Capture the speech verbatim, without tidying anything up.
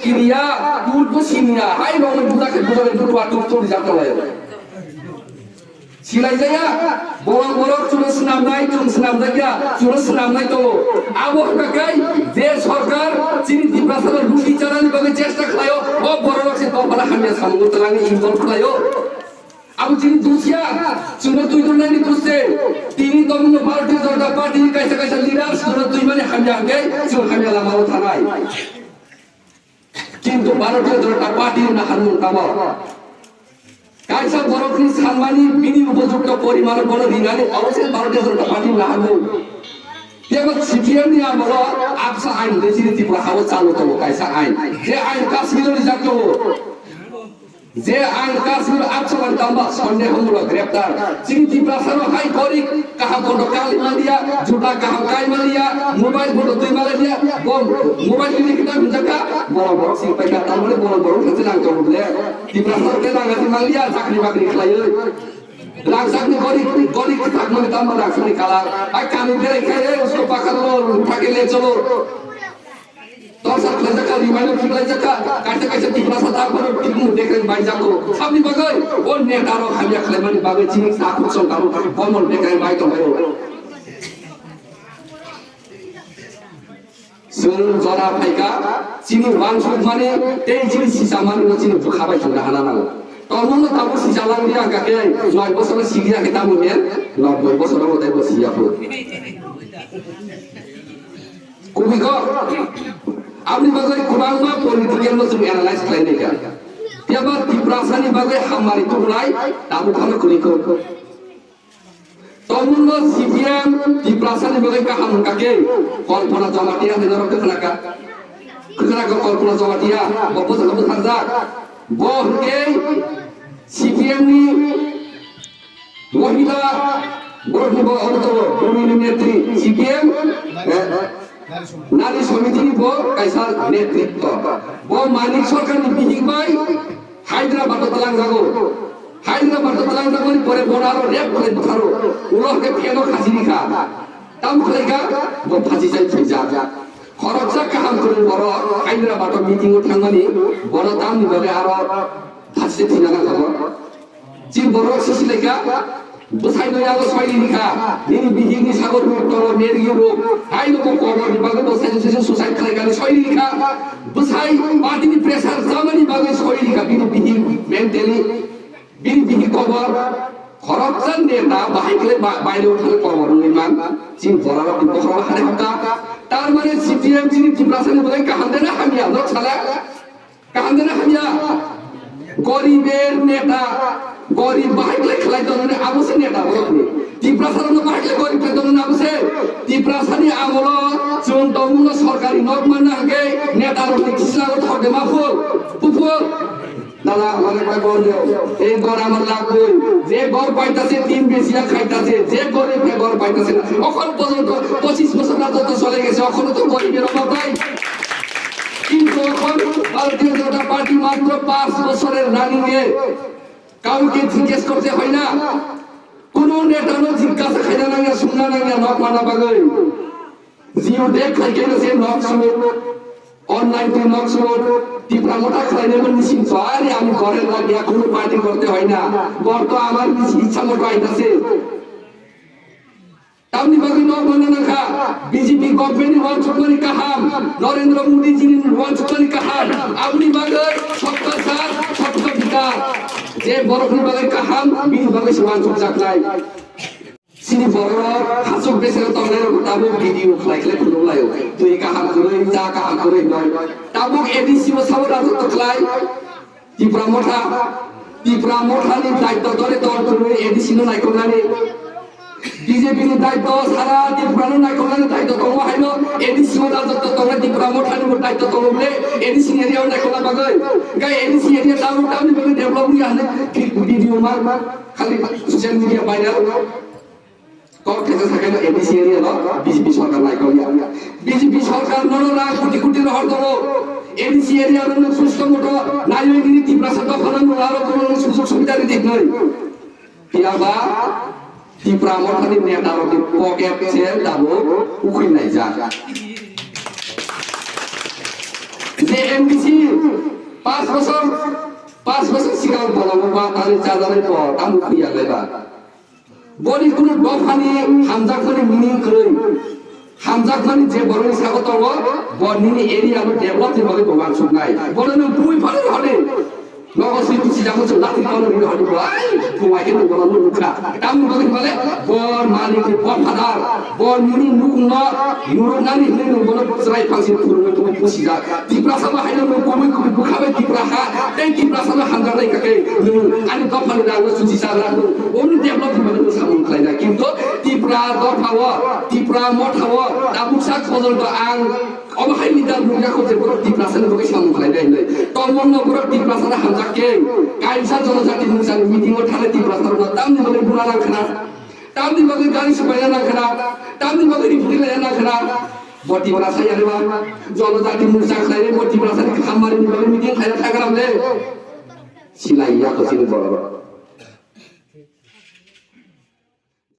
Siniya, kurbo siniya, hai rao ni buja khe buja ni butua tuk tuk rijak tong lai. Silai jaya, borok borok chung no snam nai, chung snam jak ya, chung no snam nai tongo. Abo hwnkha khe je sorkar chini Tiprasa no luti chana ni bagwi chesta khlai o, o borok rok se dophano hamya samung tlang ni involve khlai o. Abo chini dusia, chung no twi tongnai ni duste, tini tongmung no Bharatiya Janata Party ni kaisa kaisa leaders chung no twi mani hamya hwnkhe, chung hamya lama o thanai. Kintu Bharatiya Janata Party ni naharmung tamo? Kaisa borok ni sanmani bini upojukto poriman bono rinani abo se Bharatiya Janata Party ni naharmung. Tebo C P M ni amolo APSA ain de chini Tripura ha o chalu tongo kaisa ain. Je ain Kashmir o rijak tongo. Je ain Kashmir APSA bai tamba sondeho mulo greptar. Chini Tiprasa no hai gorik kaham bondo kali maliya, juta kaham kai maliya, mobile bondo twi maliya, bo mobile twi kita hinjaka, borok borok sing paika, tamani borok borok khe nang tongo le. Tiprasa no khe nang ati maliya, chakri bakri khlaiwi. Rangchak ni gorik, gorik khe thakmani tamba rangchak ni kalar. Ai kami berai khai, eh, usko pakar lo, uthake le cholo. Torsa khlaijak kha, remind khlaijak kha, kaisa kaisa Tiprasa ta phano thikmung dekhai baijak kho. Sabni bagwi, o neta rok hamya khlaimani bagwi chini takhuk song kabo bomon dekhai bai tongbai o. Chwng jora phaikha, chini wansukmani tei chini sichamani no chini bwkha bai thangna hana nango. Tongmung no tabuk sicha lang di ang kha khe, noi bosor no sigi ya khe tamo hwn, nobboi bosor no tei bo siya phu. Kubui kho, aboni bagwi kwbangma political no chwng analyze khlai nai kha. Phiya ba Tiprasa ni bagwi hammari tubunai tabuk phano kwrwi kho. Tongmung no C P M Tiprasa ni bagwi kaham hwn kha khe, Kalpana Jamatia hwnwi norok kwkhna kha. Kwkhna kha Kalpana Jamatia, bo bwskango bwtharjak. Bo hwn khe C P M ni Mohila, borok ni bo abo tongo, bumini netri, C P M, eh, Nari Samiti ni bo kaisa netritto. Bo Manik Sarkar ni bihik bai Hyderabad o twlang jago. Hyderabad o twlang jagmani pore bono aro rape khlai butharo. Ulo hwnkhe pheno khasi rikha. Tamo khlai kha, bo phasi chai thwijak. Khoroksa kaham kwrwng borok Hyderabad o meeting o thangmani, bono tamni bagwi aro phasi chai thwina nang kha bo. Chini borok sisi lai kha, bwsai no yago soi ri kha, nini bihik ni sagor ruk toro, mergi ruk, hai no bo kobor ni bagwi bo saijo saijo suicide khlai kha, soi ri kha, bwsai party ni pressure chamani bagwi soi ri kha, bini bihik mentally, bini bihik kobor, khoroksa neta bahai khlai ba-, baire o thangwi kobor wngwi man, chini borok rok ni bokhorok hare hakha, tar mane C P M chini Tiprasa ni bagwi kaham de na hamya, no sala? Kaham de na hamya? Goriber neta, gorib bahai khlai khlai tongnani abo se neta borok ni. Tiprasa rok no bahai khlai gorib khlai tongnani abo se. Tiprasa ni amolo chwng tongmung no sorkari nok manna hwnkhe neta rok ni kisla o thok de ma phul, buphul. Nala, mane bai gor yo. Ei gor amar lagoi. Je gor paitase tin besi ya khaitase. Je gor e gor paitase na. Okhon porjonto pochis bosor na joto chole gese. Okhono to goriber obab nai. কিন্তু এখন ভারতীয় জনতা পার্টি মাত্র পাঁচ বছরের রানিং এ কাউকে জিজ্ঞেস করতে হয় না, কোনো নেতা নো জিজ্ঞাসা খাইনা নাঙ্গা, শুননা নাঙ্গা, নক মানা বাগৈ। জিও দেখ খাইকে না সে নক শুনো, অনলাইন তুই নক শুনো, টিপরা মোটা খাইলে মন নিশ্চিন্ত, আরে আমি ঘরে লাগিয়া কোনো পার্টি করতে হয় না, ঘর তো আমার নিজ ইচ্ছা মতো আইতাছে। Tamni bagwi no mano nangkha, B J P government ni uansukmani kaham, Narendra Modi ji ni uansukmani kaham, aboni bagwi sabka saath, sabka vikas. Je borokni bagwi kaham, bini bagwi se uansukjaknai. Chini borok hachuk besero tongnai rok tabuk video khlai khlai phunuk laio. Twi kaham kwrwi, cha kaham kwrwi hinwi. Tabuk A D C o sabo rajotto khlai. Tipra Motha, Tipra Motha ni daitto dole dol kwrwi A D C no naikolnani. B J P ni daitto sara Tripura no naikolnani daitto tongo haino A D C o rajotto tongo Tipra Motha ni bo daitto tongo bole A D C area o naikolna bagwi. Gai A D C area town town ni bagwi develop ya hinwi video ma khali social media viral. Kok khe sa khe no A D C area no B J P sorkar naikol ya. B J P sorkar no no rang koti koti rohor tongo. A D C area no no susto moto naiwi nini Tiprasa dophano no aro kono no sujog subida ridi hnoi. Phiya ba Tipra Motha ni neta rok ni pocket se tabuk ukhoi naijak. Je MDC পাঁচ বছর, পাঁচ বছর sigang bolong ba tani chajanai bo tamo khuiya laiba. Boni kunu dopha ni hamjakmani meaning kroi. Hamjakmani je borok ni sago tongo, bo nini area no develop ni bagwi bo uansuknai. Bono nwng bui phano hwnwi nogo swi kuchi jagwi chwng lati phano hwnwi hwnwi bo, ai, bo wai khe nwng bono nukha. Tamni bagwi hwnba le, bo malik ni bo father, bo nini nukung no nuruknani hwnwi nwng bono chwrai phangsi phurungwi tongwi pusijak. Tiprasa bo haino nwng kubui kubui bwkha bai Tipra ha, tei Tiprasa no hamjaknai kha khe nwng ani dopha ni rang no chuchi cha rang. Oni develop ni bagwi nwng samung khlainai. Kintu Tipra dopha o, Tipra motha o, tabuksa porjonto ang obo hai leader nukya kho je borok Tiprasa ni bagwi samung khlainai hinwi. Tongmung no borok Tiprasa no hamjak khe, kaisa Jonojati Morcha ni meeting o thangnai Tiprasa rok no tamni bagwi buna nang khna, tamni bagwi gari supaina nang khna, tamni bagwi riphuti laina nang khna. Bo Tiprasa ya le ba, Jonojati Morcha khlainai bo Tiprasa ni hamari ni bagwi meeting khlaina thangra le. Silai ya kho chini borok.